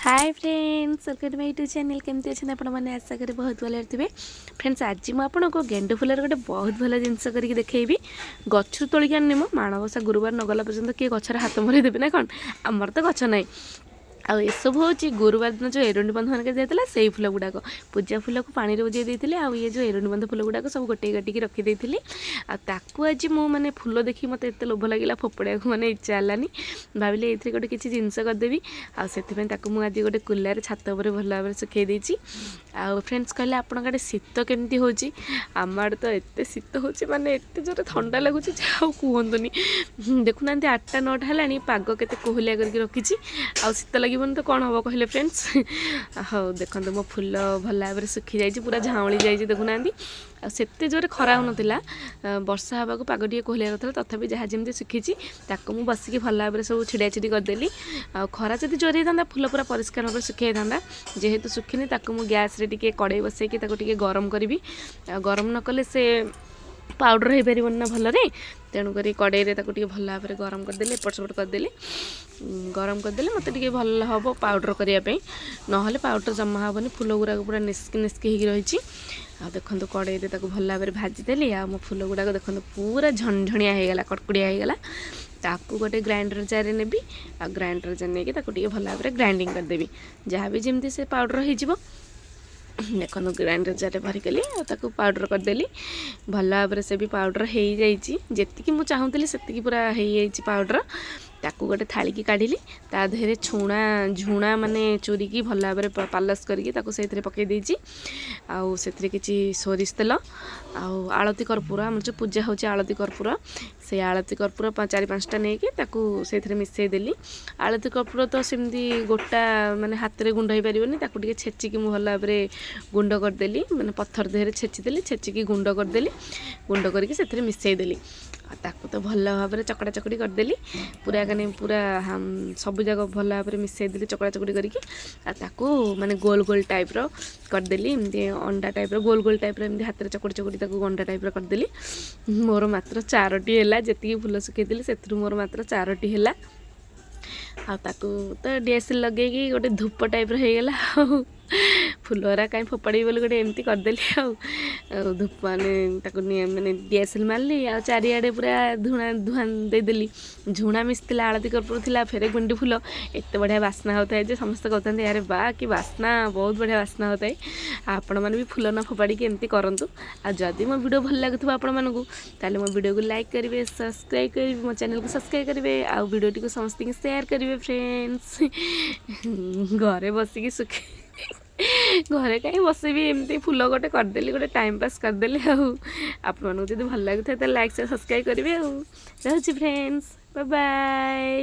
Hi friends, welcome to my YouTube channel. କେମିତି ଅଛନ୍ତି ଆପଣମାନେ? ଆଶା କରେ ବହୁତ ଭଲରେ ଥିବେ। ଫ୍ରେଣ୍ଡସ୍, ଆଜି ମୁଁ ଆପଣଙ୍କୁ ଗେଣ୍ଡୁ ଫୁଲର ଗୋଟେ ବହୁତ ଭଲ ଜିନିଷ କରିକି ଦେଖେଇବି। ଗଛରୁ ତୋଳିକି ଆଣିନି ମୁଁ। ମାଣବସା ଗୁରୁବାର ନଗଲା ପର୍ଯ୍ୟନ୍ତ କିଏ ଗଛରେ ହାତ ମରେଇ ଦେବେ ନା କ'ଣ? ଆମର ତ ଗଛ ନାହିଁ। ଆଉ ଏସବୁ ହେଉଛି ଗୁରୁବାର ଦିନ ଯେଉଁ ଏରୁଣ୍ଡି ବନ୍ଧ ମାନଙ୍କରେ ଯାଇଥିଲା, ସେଇ ଫୁଲ ଗୁଡ଼ାକ। ପୂଜା ଫୁଲକୁ ପାଣିରେ ଉଜେଇ ଦେଇଥିଲି ଆଉ ଇଏ ଯେଉଁ ଏରୁଣ୍ଡି ବନ୍ଧ ଫୁଲ ଗୁଡ଼ାକ ସବୁ ଗୋଟେଇ କାଟିକି ରଖିଦେଇଥିଲି। ଆଉ ତାକୁ ଆଜି ମୁଁ ମାନେ ଫୁଲ ଦେଖି ମୋତେ ଏତେ ଲୋଭ ଲାଗିଲା, ଫୋପଡ଼ିବାକୁ ମାନେ ଇଚ୍ଛା ହେଲାନି। ଭାବିଲି ଏଇଥିରେ ଗୋଟେ କିଛି ଜିନିଷ କରିଦେବି। ଆଉ ସେଥିପାଇଁ ତାକୁ ମୁଁ ଆଜି ଗୋଟେ କୁଲାରେ ଛାତ ଉପରେ ଭଲ ଭାବରେ ଶୁଖେଇ ଦେଇଛି। ଆଉ ଫ୍ରେଣ୍ଡସ୍, କହିଲେ ଆପଣଙ୍କ ଆଡ଼େ ଶୀତ କେମିତି ହେଉଛି? ଆମ ଆଡ଼େ ତ ଏତେ ଶୀତ ହେଉଛି, ମାନେ ଏତେ ଜୋରେ ଥଣ୍ଡା ଲାଗୁଛି ଯେ ଆଉ କୁହନ୍ତୁନି। ଦେଖୁନାହାନ୍ତି, 8ଟା 9ଟା ହେଲାଣି, ପାଗ କେତେ କୋହଲିଆ କରିକି ରଖିଛି। ଆଉ ଶୀତ ଲାଗିବନି ତ କ'ଣ ହେବ କହିଲେ ଫ୍ରେଣ୍ଡସ୍? ହଉ, ଦେଖନ୍ତୁ, ମୋ ଫୁଲ ଭଲ ଭାବରେ ଶୁଖି ଯାଇଛି, ପୁରା ଝାଉଁଳି ଯାଇଛି, ଦେଖୁନାହାନ୍ତି। ଆଉ ସେତେ ଜୋରେ ଖରା ହେଉନଥିଲା, ବର୍ଷା ହେବାକୁ ପାଗ ଟିକେ କୋହଲିଆ କରିଥିଲା। ତଥାପି ଯାହା ଯେମିତି ଶୁଖିଛି, ତାକୁ ମୁଁ ବସିକି ଭଲ ଭାବରେ ସବୁ ଛିଡ଼ା ଛିଡ଼ି କରିଦେଲି। ଆଉ ଖରା ଯଦି ଜୋରେ ହେଇଥାନ୍ତା, ଫୁଲ ପୁରା ପରିଷ୍କାର ଭାବରେ ଶୁଖି ଯାଇଥାନ୍ତା। ଯେହେତୁ ଶୁଖିନି, ତାକୁ ମୁଁ ଗ୍ୟାସ୍ରେ ଟିକେ କଡ଼େଇ ବସେଇକି ତାକୁ ଟିକେ ଗରମ କରିବି। ଆଉ ଗରମ ନ କଲେ ସେ ପାଉଡ଼ର ହେଇପାରିବନି ନା ଭଲରେ। ତେଣୁକରି କଡ଼େଇରେ ତାକୁ ଟିକେ ଭଲ ଭାବରେ ଗରମ କରିଦେଲି, ଏପଟ ସେପଟ କରିଦେଲି। ଗରମ କରିଦେଲେ ମୋତେ ଟିକେ ଭଲ ହେବ ପାଉଡ଼ର କରିବା ପାଇଁ, ନହେଲେ ପାଉଡ଼ର ଜମା ହେବନି। ଫୁଲ ଗୁଡ଼ାକ ପୁରା ନିସ୍କି ନିସ୍କି ହେଇକି ରହିଛି। ଆଉ ଦେଖନ୍ତୁ, କଡ଼େଇରେ ତାକୁ ଭଲ ଭାବରେ ଭାଜିଦେଲି। ଆଉ ମୋ ଫୁଲ ଗୁଡ଼ାକ ଦେଖନ୍ତୁ, ପୁରା ଝଣଝଣିଆ ହେଇଗଲା, କଟକଡ଼ିଆ ହେଇଗଲା। ତାକୁ ଗୋଟେ ଗ୍ରାଇଣ୍ଡର ଜାର୍ରେ ନେବି ଆଉ ଗ୍ରାଇଣ୍ଡର ଜାର୍ ନେଇକି ତାକୁ ଟିକେ ଭଲ ଭାବରେ ଗ୍ରାଇଣ୍ଡିଙ୍ଗ କରିଦେବି, ଯାହା ବି ଯେମିତି ସେ ପାଉଡ଼ର ହେଇଯିବ। ଦେଖନ୍ତୁ, ଗ୍ରାଇଣ୍ଡର ଜାର୍ରେ ଭରିଗଲି ଆଉ ତାକୁ ପାଉଡ଼ର କରିଦେଲି। ଭଲ ଭାବରେ ସେ ବି ପାଉଡ଼ର ହେଇଯାଇଛି। ଯେତିକି ମୁଁ ଚାହୁଁଥିଲି, ସେତିକି ପୁରା ହେଇଯାଇଛି ପାଉଡ଼ର। ତାକୁ ଗୋଟେ ଥାଳିକି କାଢ଼ିଲି। ତା ଦେହରେ ଛୁଣା ଝୁଣା ମାନେ ଚୁରିକି ଭଲ ଭାବରେ ପାଲସ କରିକି ତାକୁ ସେଇଥିରେ ପକାଇ ଦେଇଛି। ଆଉ ସେଥିରେ କିଛି ସୋରିଷ ତେଲ ଆଉ ଆଳତି କର୍ପୂର, ଆମର ଯେଉଁ ପୂଜା ହେଉଛି ଆଳତି କର୍ପୂର, ସେଇ ଆଳତି କର୍ପୂର 4-5ଟା ନେଇକି ତାକୁ ସେଇଥିରେ ମିଶାଇ ଦେଲି। ଆଳତି କର୍ପୂର ତ ସେମିତି ଗୋଟା ମାନେ ହାତରେ ଗୁଣ୍ଡ ହେଇପାରିବନି। ତାକୁ ଟିକେ ଛେଚିକି ମୁଁ ଭଲ ଭାବରେ ଗୁଣ୍ଡ କରିଦେଲି, ମାନେ ପଥର ଦେହରେ ଛେଚିଦେଲି, ଛେଚିକି ଗୁଣ୍ଡ କରିଦେଲି। ଗୁଣ୍ଡ କରିକି ସେଥିରେ ମିଶାଇ ଦେଲି। ଆଉ ତାକୁ ତ ଭଲ ଭାବରେ ଚକଡ଼ା ଚକଡ଼ି କରିଦେଲି ପୁରା, ମାନେ ପୁରା ସବୁ ଯାକ ଭଲ ଭାବରେ ମିଶାଇ ଦେଲି ଚକଡ଼ା ଚକଡ଼ି କରିକି। ଆଉ ତାକୁ ମାନେ ଗୋଲ ଗୋଲ ଟାଇପ୍ର କରିଦେଲି, ଏମିତି ଅଣ୍ଡା ଟାଇପ୍ର, ଗୋଲ ଗୋଲ ଟାଇପ୍ର, ଏମିତି ହାତରେ ଚକଡ଼ି ଚକଡ଼ି ତାକୁ ଅଣ୍ଡା ଟାଇପ୍ର କରିଦେଲି। ମୋର ମାତ୍ର ଚାରୋଟି ହେଲା। ଯେତିକି ଫୁଲ ଶୁଖେଇଥିଲି, ସେଥିରୁ ମୋର ମାତ୍ର ଚାରୋଟି ହେଲା। ଆଉ ତାକୁ ତ ଡିଆସିଲ୍ ଲଗେଇକି ଗୋଟେ ଧୂପ ଟାଇପ୍ର ହେଇଗଲା। ଆଉ ଫୁଲରା କାହିଁ ଫୋପାଡ଼ିବି ବୋଲି ଗୋଟେ ଏମିତି କରିଦେଲି। ଆଉ ଧୂପ ମାନେ ତାକୁ ମାନେ ଡିଆସିଲ୍ ମାରିଲି ଆଉ ଚାରିଆଡ଼େ ପୁରା ଧୂଣା ଧୂଆଁ ଦେଇଦେଲି। ଝୁଣା ମିଶିଥିଲା, ଆଳତି କର୍ପୂର ଥିଲା, ଫେରେ ଗେଣ୍ଡୁ ଫୁଲ। ଏତେ ବଢ଼ିଆ ବାସ୍ନା ହେଉଥାଏ ଯେ ସମସ୍ତେ କହୁଥାନ୍ତି, "ଆରେ ବା, କି ବାସ୍ନା!" ବହୁତ ବଢ଼ିଆ ବାସ୍ନା ହେଉଥାଏ। ଆଉ ଆପଣମାନେ ବି ଫୁଲ ନ ଫୋପାଡ଼ିକି ଏମିତି କରନ୍ତୁ। ଆଉ ଯଦି ମୋ ଭିଡ଼ିଓ ଭଲ ଲାଗୁଥିବ ଆପଣମାନଙ୍କୁ, ତାହେଲେ ମୋ ଭିଡ଼ିଓକୁ ଲାଇକ୍ କରିବେ, ସବସ୍କ୍ରାଇବ୍ କରିବେ, ମୋ ଚ୍ୟାନେଲକୁ ସବସ୍କ୍ରାଇବ୍ କରିବେ ଆଉ ଭିଡ଼ିଓଟିକୁ ସମସ୍ତଙ୍କୁ ସେୟାର କରିବେ। ଫ୍ରେଣ୍ଡସ୍, ଘରେ ବସିକି ଶୁଖି ଘରେ କାହିଁ ବସିବି, ଏମିତି ଫୁଲ ଗୋଟେ କରିଦେଲି, ଗୋଟେ ଟାଇମ୍ ପାସ୍ କରିଦେଲି। ଆଉ ଆପଣମାନଙ୍କୁ ଯଦି ଭଲ ଲାଗୁଥାଏ, ତାହେଲେ ଲାଇକ୍, ସବସ୍କ୍ରାଇବ୍ କରିବେ। ଆଉ ରହୁଛି ଫ୍ରେଣ୍ଡସ୍, ବାଏ ବାଏ।